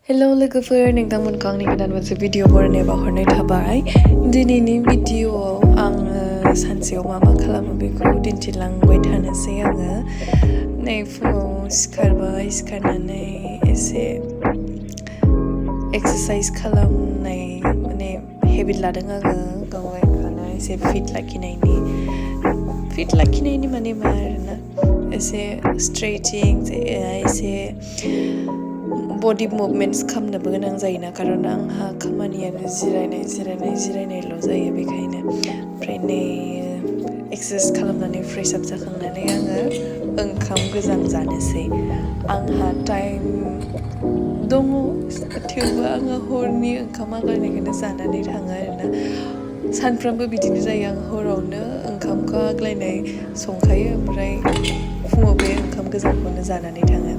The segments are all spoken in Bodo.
हेलो लोगोफोर नोंथांमोनखौ आंनि गोदान मोनसे भिडिअ बरायनाय बावहरनाय थाबाय दिनैनि भिडिअआव आङो सानसेयाव मा खालामो बेखौ दिन्थिलांबाय थानोसै आङो नै फुङाव सिखारबाय सिखारनानै एसे एक्सारसाइज खालामनाय माने हेबिट लादों आङो गावखौनो एसे फिट लाखिनायनि माने मा आरोना एसे स्ट्रेचिं एसे बडि मुभमेन्ट्स खालामनोबो गोनां जायोना खारन आंहा खामानियानो जिरायनायल' जायो बेखायनो ओमफ्राय नै एक्सारसाइज खालामनानै फ्रेश आप जाखांनानै आङो ओंखाम गोजां जानोसै आंहा टाइम दङ थेवबो आङो हरनि ओंखाम आग्लायनायखौनो जानानै थाङो आरोना सानफ्रामबो बिदिनो जायो आं हरावनो ओंखामखौ आग्लायनाय संखायो ओमफ्राय फुङाव बे ओंखाम गोजांखौनो जानानै थाङो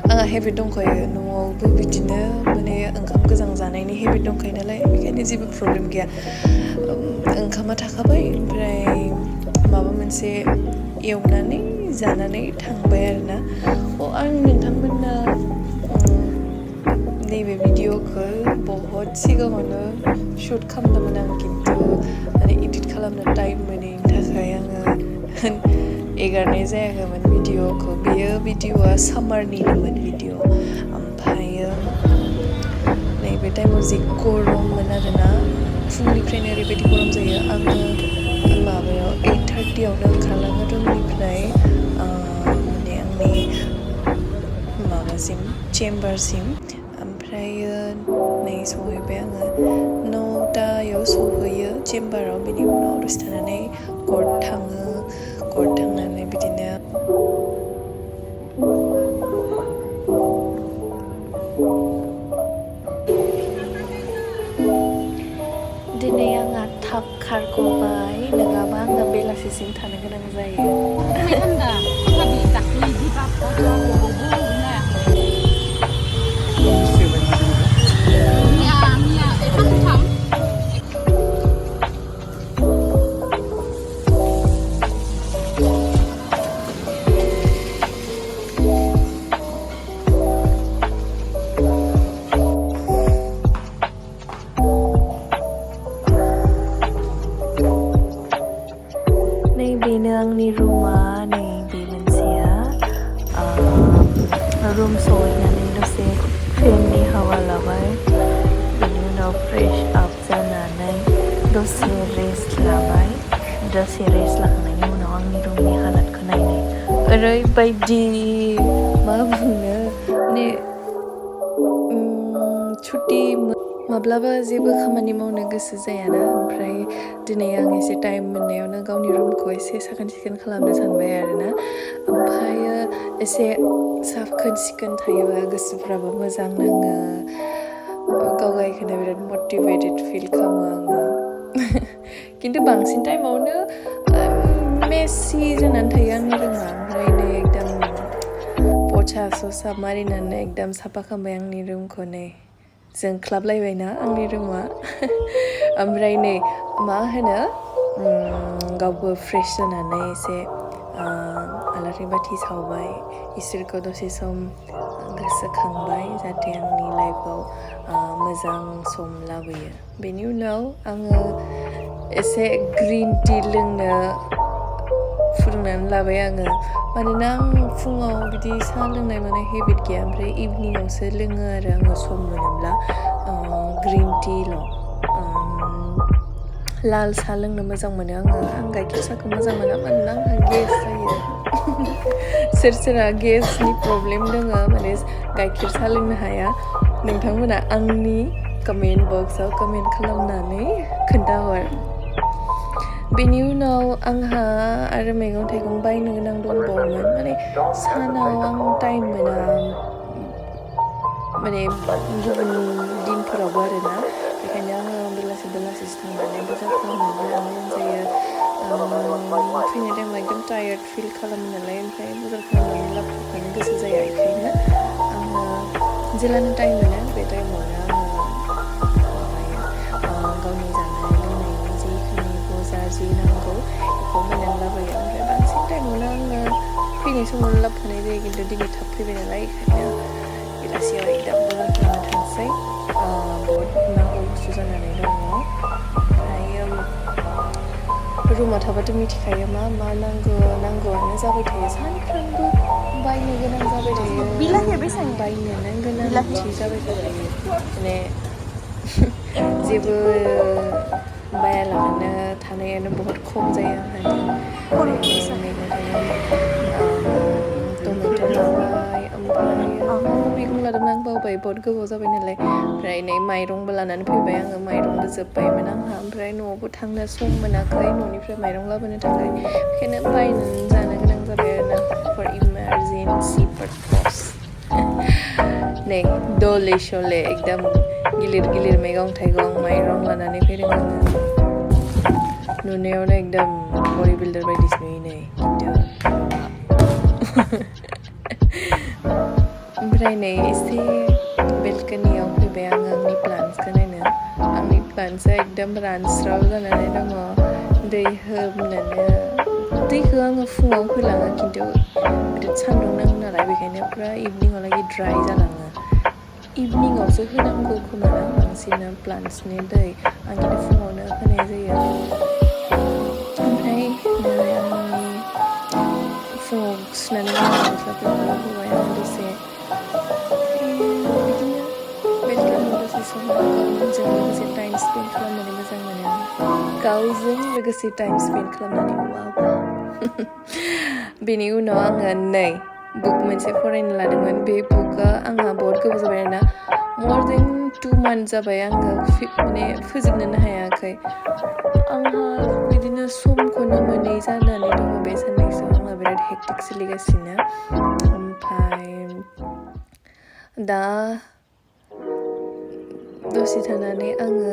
आंहा हेबिट दंखायो न'आवबो बिदिनो माने ओंखाम गोजां जानायनि हेबिट दंखायो नालाय बेखायनो जेबो प्रब्लेम गैया ओंखामा थाखाबाय ओमफ्राय माबा मोनसे एवनानै जानानै थांबाय आरोना आं नोंथांमोननो नैबे भिडिअखौ बहुद सिगाङावनो शुट खालामदोंमोन आं खिन्थु माने एडिट खालामनो टाइम मोनैनि थाखाय आङो एगारनाय जायाखैमोन भिडिअखौ बेयो भिडिअआ सामारनिनोमोन भिडिअ ओमफ्रायो नैबे टाइमाव जि गरममोन आरोना फुंनिफ्रायनो ओरैबायदि गरम जायो आङो माबायाव 8:30आवनो ओंखारलाङो रुमनिफ्राय माने आंनि माबासिम चेम्बारसिम ओमफ्रायो नै सहैबाय आङो 9टायाव सहैयो चेम्बाराव बिनि उनाव दसे थानानै कर्ट थांनानै बिदिनो दिनै आंहा थाब खारग'बाय नङाबा आङो बेलासिसिम थानो गोनां जायो बेनो आंनि रुमा नै बे मोनसेया रुम सहैनानै दसे फेननि हावा लाबाय बेनि उनाव फ्रेश आप जानानै दसे रेस्ट लाखांनायनि उनाव आंनि रुमनि हालतखौ नायनाय ओरैबायदि मा बुंनो माने छुट्टि माब्लाबा जेबो खामानि मावनो गोसो जायाना ओमफ्राय दिनै आं एसे टाइम मोननायावनो गावनि रुमखौ एसे साखोन सिखोन खालामनो सानबाय आरोना ओमफ्रायो एसे साखोन सिखोन थायोबा गोसोफ्राबो मोजां नाङो गावखौनो बिराद मटिभेटेड फिल खालामो आङो खिन्थु बांसिन टाइमावनो मेसि जानानै थायो आंनि रुमा ओमफ्राय नै एकदम पचा ससा मारिनानै एकदम साफा खालामबाय आंनि रुमखौ नै जोंख्लाबलायबायना आंनि रुमा ओमफ्राय नै मा होनो गावबो फ्रेश जानानै एसे आलारि बाथि सावबाय इसोरखौ दसे सम गोसोखांबाय जाहाथे आंनि लाइफआव मोजां सम लाबोयो बेनि उनाव आङो एसे ग्रिन टि लोंनो फुदुंनानै लाबाय आङो मानोना आं फुङाव बिदि साहा लोंनाय माने हेबिट गैया ओमफ्राय इभिनिंआवसो लोङो आरो आङो सम मोनोब्ला ग्रिन टिल' लाल साहा लोंनो मोजां मोनो आं गाइखेर साहाखौ मोजां मोना मानोना आंहा गेस जायो सोरहा गेसनि प्रब्लेम दङ माने गाइखेर साहा लोंनो हाया नोंथांमोना आंनि कमेन्ट बक्सआव कमेन्ट खालामनानै खोन्थाहर बेनि उनाव आंहा आरो मैगं थाइगं बायनो गोनां दंबावोमोन माने सानाव आं टाइम मोना माने गुबुन दिनफोरावबो आरोना बेखायनो आङो बेलासिसो थांनानै बाजार खालामनानै लानो गोनां जायो फैनाय टाइमाव एकदम टायार्ड फिल खालामो नालाय ओमफ्राय बाजार खालामनानै लाबोफानो गोसो जाया बेखायनो आङो जेलानो टाइम मोनो बे टाइमावनो आङो गावनि जानाय लोंनायनि जिखिनि बजार जि नांगौ बेखौ बायनानै लाबोयो ओमफ्राय बांसिन टाइमावनो आङो फैनाय समावनो लाबोखानाय जायो खिन्थु दिनै थाब फैबाय नालाय बेखायनो बेलासियाव एकदम बजार खालामनो थांसै बहुद नांगौ बुस्थु जानानै दङ ओमफ्राय रुमाव थाबाथ' मिथिखायो मा नांगौआनो जाबाय थायो सानफ्रामबो बायनो गोनां जाबाय थायो बायनोनो गोनांथि जाबाय थायो माने जेबो बायालाबानो थानायानो बहुत खम जायो आंहा मैगं थाइगं टमेट' लाबाय ओमफ्राय मा मैगं लादोंमोन आं बावबाय बहुत गोबाव जाबाय नालाय ओमफ्राय नै माइरंबो लानानै फैबाय आङो माइरंबो जोब्बायमोन आंहा ओमफ्राय न'आवबो थांनो सम मोनाखै न'निफ्राय माइरं लाबोनो थाखाय बेखायनो बायनानै जानो गोनां जाबाय आरोना फर इमारजेन्सि पारपस नै दले सले एकदम गिलिर मैगं थाइगं माइरं लानानै फैदों आङो नुनायावनो एकदम बडि बिल्डार बायदिसो नुयो नै खिन्थु ओमफ्राय नै एसे बेलकनियाव फैबाय आङो आंनि प्लान्टसखौ नायनो आंनि प्लान्टसा एकदम रानस्राव जानानै दङ दैखौ आङो फुङाव होलाङो खिन्थु बिराद सान्दुं नाङो नालाय बेखायनो फुरा इभिनिङावलागि ड्राइ जालाङो इभिनिङावसो होनांगौ खोमा ना बांसिन प्लान्टसनि दै आं खिन्थु फुङावनो होनाय जायो ओमफ्राय नै आंनि फुङाव सुनानै गाननाय गस्लाफोरखौ होबाय आं दसे बिदिनो बेलकनियाव दसे सम गावजों लोगोसे टाइम स्पेन्ड खालामनानै मोजां मोनो गावजों लोगोसे टाइम स्पेन्ड खालामनानै वाव बेनि उनाव आङो नै बुक मोनसे फरायनो लादोंमोन बे बुकआ आंहा बहुत गोबाव जाबाय आरोना more than 2 months जाबाय आङो माने फोजोबनोनो हायाखै आंहा बिदिनो समखौनो मोनै जानानै दङ बे साननैसोआव आंहा बिराद हेक्टिक सोलिगासिनो ओमफ्राय दा दसे थानानै आङो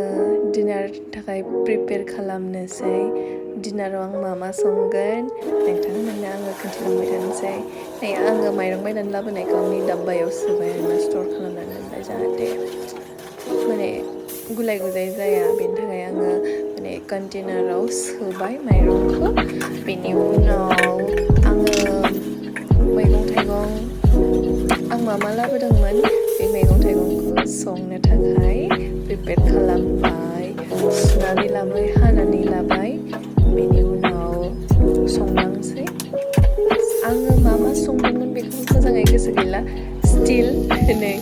डिनारनि थाखाय प्रिपेयार खालामनोसै डिनाराव आं मा संगोन नोंथांमोननो आङो खोन्थालांबाय थानोसै नै आङो माइरं बायनानै लाबोनायखौ आंनि दाब्बायाव सोबाय आरोना स्टर खालामनानै दोनबाय जाहाथे माने गुलाय गुजाय जाया बेनि थाखाय आङो माने कन्टेनाराव सोबाय माइरंखौ बेनि उनाव आङो मैगं थाइगं आं मा लाबोदोंमोन बे मैगं थाइगंखौ संनो थाखाय प्रिपेयार खालामबाय सुनानै लाबाय हानानै लाबाय बेनि उनाव संलांसै आङो मा संदोंमोन बेखौ मोजाङै गोसो गैला स्टिल नै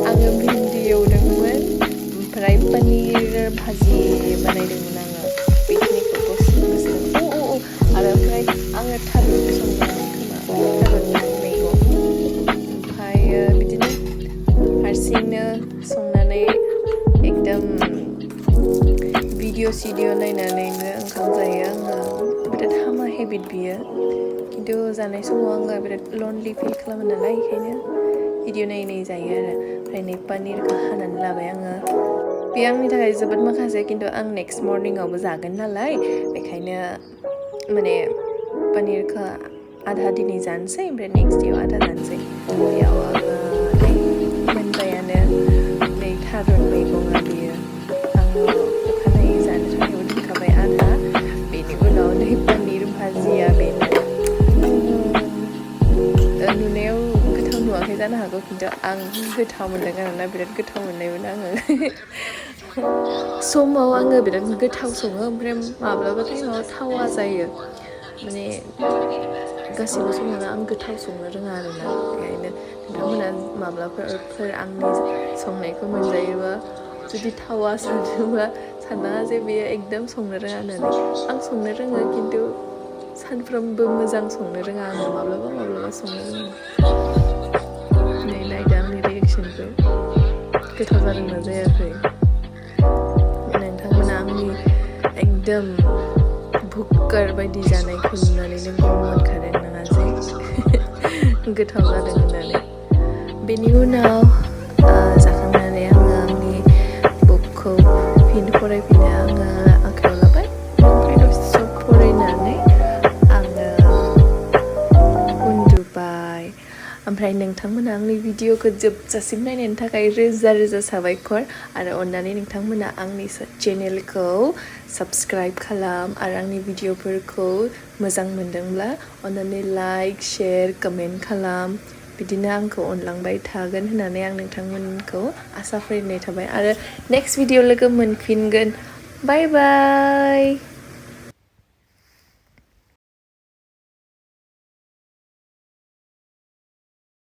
आङो भिन्दि एवदोंमोन ओमफ्राय पनिर भाजि बानायदोंमोन आङो बेखिनिखौ गोसो दं आरो ओमफ्राय आङो थारुनबो संदोंमोन खोमा थारुन मैगं ओमफ्रायो बिदिनो हारसिंनो संनानै एकदम भिडिअ नायनानैनो ओंखाम जायो आङो बिराद हामा हेबिट बियो खिन्थु जानाय समाव आङो बिराद लनलि फिल खालामो नालाय बेखायनो भिडिअ नायै जायो आरो ओमफ्राय नै पनिरखौ हानानै लाबाय आङो बे आंनि थाखाय जोबोद माखासे खिन्थु आं नेक्स्ट मर्निंआवबो जागोन नालाय बेखायनो माने पनिरखौ आधा दिनै जानोसै ओमफ्राय नेक्स्ट डेआव आधा जानोसै बेयाव आङो नै मोनबायानो नै थारुन मैगङा बेयो आङो अखानायै जानो थाखायबो दोनखाबाय आधा बेनि उनाव नै पनिर भाजिया बेनो नुनायाव गोथाव नुवाखै जानो हागौ खिन्थु आं गोथाव मोनदों आरोना बिराद गोथाव मोननायमोन आङो समाव आङो बिराद गोथाव सङो ओमफ्राय माब्लाबा टाइमाव थावा जायो माने गासिबो समावनो आं गोथाव संनो रोङा आरोना बेखायनो नोंथांमोना माब्लाफोर आंनि संनायखौ मोनजायोबा जुदि थावा सानोबा साननाङा जे बेयो एकदम संनो रोङा होननानै आं संनो रोङो खिन्थु सानफ्रोमबो मोजां संनो रोङा आङो माब्लाबा संनो रोङो नै नायदो आंनि रिएक्सनखौ गोथाव जादोंना जायाखै नोंथांमोना आंनि एकदम भुक्कार बायदि जानायखौ नुनानैनो गम मोनखादों नङासै गोथाव जादों होननानै बेनि उनाव जाखांनानै आङो आंनि बुकखौ फिन फरायफिननो आङो आखायाव लाबाय ओमफ्राय दसे सम फरायनानै आङो उन्दुबाय ओमफ्राय नोंथांमोना आंनि भिडिअखौ जोबजासिम नायनायनि थाखाय रोजा साबायखर आरो अननानै नोंथांमोना आंनि चेनेलखौ साबस्क्राइब खालाम आरो आंनि भिडिअफोरखौ मोजां मोनदोंब्ला अननानै लाइक शेयार कमेन्ट खालाम बिदिनो आंखौ अनलांबाय थागोन होननानै आं नोंथांमोनखौ आसा फारिनाय थाबाय आरो नेक्स्ट भिडिअ लोगो मोनफिनगोन बाय बाय